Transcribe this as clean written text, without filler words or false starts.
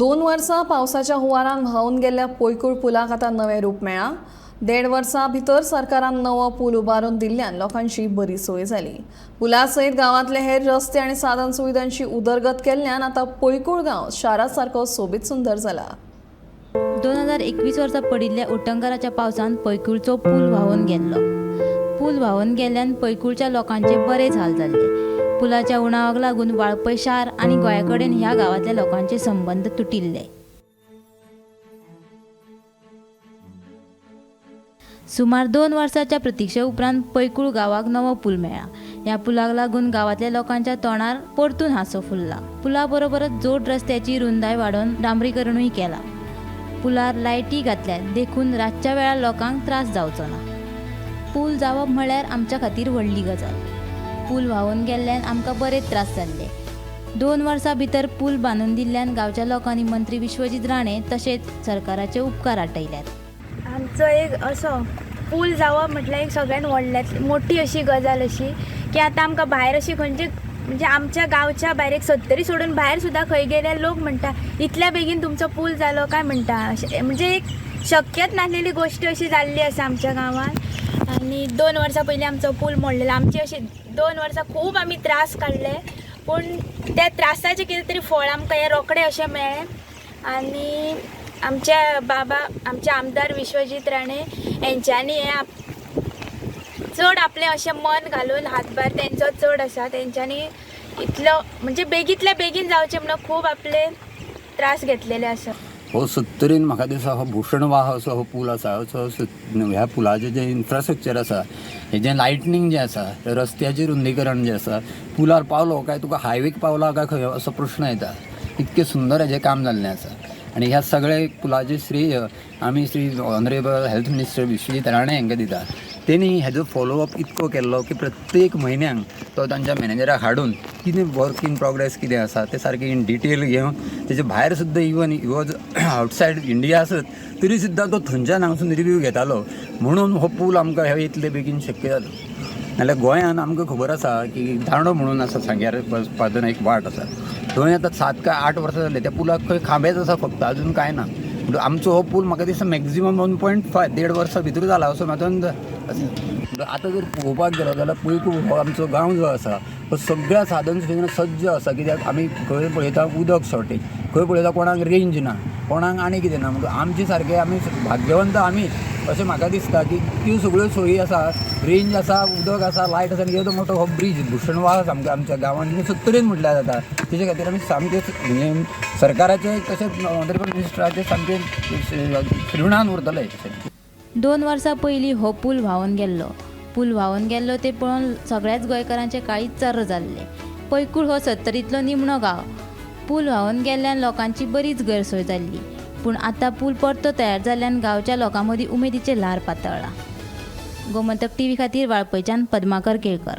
2 वर्सां पावसाच्या हुंवारान व्हांवन गेल्ल्या पैकूळ पुलाक आतां नवें रूप मेळ्ळां. देड वर्सां भितर सरकारान नवो पूल उबारून दिल्ल्यान लोकांची बरी सोय जाली. पुला सयत गांवांतले हेर रस्ते आनी साधन सुविधांची उदरगत केल्ल्यान आतां पैकूळ गांव शारा सारको सोबीत सुंदर जाला. 2021 वर्सा पडिल्ल्या उटंगाराच्या पावसान पैकूळचो पूल व्हांवन गेल्लो. पूल व्हांवन गेल्ल्यान पैकूळच्या लोकांचे बरेच हाल जाल्ले. पुलाच्या उणावाक लागून वाळपय शार आनी गोंया कडेन ह्या गांवांतल्या लोकांचे संबंद तुटिल्ले. सुमार 2 वर्साच्या प्रतिक्षे उपरांत पैकूळ गांवाक नवो पूल मेळ्ळा. ह्या पुलाक लागून गांवांतल्या लोकांच्या तोंडार परतून हांसो फुल्ला. पुला बरोबरच जोड रस्त्याची रुंदाय वाडोवन डांबरीकरणूय केला. पुलार लायटी घातल्यात, देखून रातच्या वेळार लोकांक त्रास जावचो ना. पूल जावप म्हळ्यार आमच्या खातीर व्हडली गजाल. पूल व्हांवन गेल्ल्यान आमकां बरेच त्रास जाल्ले. 2 वर्सां भितर पूल बांदून दिल्ल्यान गांवच्या लोकांनी मंत्री विश्वजीत राणे तशेंच सरकाराचे उपकार आटयल्यात. आमचो एक असो पूल जावप म्हटल्यार एक सगळ्यात व्हडल्यांतली मोठी अशी गजाल अशी की आतां आमकां भायर अशी खंयची, म्हणजे आमच्या गांवच्या भायर एक सत्तरी सोडून भायर सुद्दां खंय गेल्यार लोक म्हणटा, इतल्या बेगीन तुमचो पूल जालो काय म्हणटा. अशें म्हणजे एक शक्यच नासलेली गोश्ट अशी जाल्ली आसा आमच्या गांवांत. आनी 2 वर्सां पयलीं आमचो पूल मोडलेलो. आमची अशी 2 वर्सां खूब आमी त्रास काडले, पूण त्या त्रासाचें कितें तरी फळ आमकां हें रोखडें अशें मेळ्ळें. आनी आमच्या बाबा, आमचे आमदार विश्वजीत राणे हेंच्यांनी हें चड आपलें अशें मन घालून, हातभार तेंचो चड आसा, तेंच्यांनी इतलो म्हणजे बेगींतल्या बेगीन जावचें म्हणून खूब आपले त्रास घेतलेले आसा. हो सत्तरीन म्हाका दिसता हो भूषणवाह असो हो पूल आसा. असो ह्या पुलाचें जें इन्फ्रास्ट्रक्चर आसा, हेजें लायटनींग जें आसा, रस्त्याचें रुंदीकरण जें आसा, पुलार पावलो काय तुका हायवेक पावला काय खंय असो प्रश्न येता, इतकें सुंदर हेजें काम जाल्लें आसा. आनी ह्या सगळे पुलाचें श्रेय आमी Shri honourable health minister Vishwajit Rane हांकां दिता. तेणी हेजो फॉलोअप इतको केल्लो की प्रत्येक म्हयन्याक तो तांच्या मॅनेजराक हाडून कितें वर्क इन प्रोग्रेस कितें आसा तें सारकें इन डिटेल घेवन, तेजे भायर सुद्दां, even he was outside India आसत तरी सुद्दां तो थंयच्यान हांगासून रिव्यू घेतालो, म्हणून हो पूल आमकां हे इतले बेगीन शक्य जालो. नाल्यार गोंयान आमकां खबर आसा की दांडो म्हणून आसा सांग्यार वचपा एक वाट आसा, थंय आतां 7 काय 8 वर्सां जालीं त्या पुलाक खंय खांबेच आसा फक्त, अजून कांय ना. म्हणटूर आमचो हो पूल म्हाका दिसता मॅक्झिमम 1.5 देड वर्सां भितर जाला असो म्हाजो अंदाज आसा. म्हणटूर आतां जर पळोवपाक गेलो जाल्यार पयकूळ हो आमचो गांव जो आसा हो सगळ्या साधन सुविधान सज्ज आसा, कित्याक आमी खंय पळयता उदक शॉर्टेज, खंय पळयता कोणाक रेंज ना, कोणाक आनी कितें ना. म्हणटूर आमचे सारके आमी भाग्यवंत आमीच अशें म्हाका दिसता की त्यो सगळ्यो सोयी आसा, रेंज आसा, उदक आसा, लायट आसा आनी येदो मोठो हो ब्रीज भूषणवाह सामको आमच्या गांवांत सत्तरीन म्हटल्यार जाता. तेजे खातीर आमी सामके म्हणजे सरकाराचे तशेंच ऑनरेबल मिनिस्टराचे सामके ऋणान उरतले. 2 वर्सां पयलीं हो पूल व्हांवन गेल्लो. पूल व्हांवन गेल्लो तें पळोवन सगळ्याच गोंयकारांचें काळीज चर्र जाल्लें. पैकूळ हो सत्तरींतलो निमणो गांव. पूल व्हांवन गेल्ल्यान लोकांची बरीच गैरसोय जाल्ली, पूण आतां पूल परतो तयार जाल्ल्यान गांवच्या लोकां मदीं उमेदीचें ल्हार पातळ्ळां. गोमंतक टीव्ही खातीर वाळपयच्यान पद्माकर केळकर.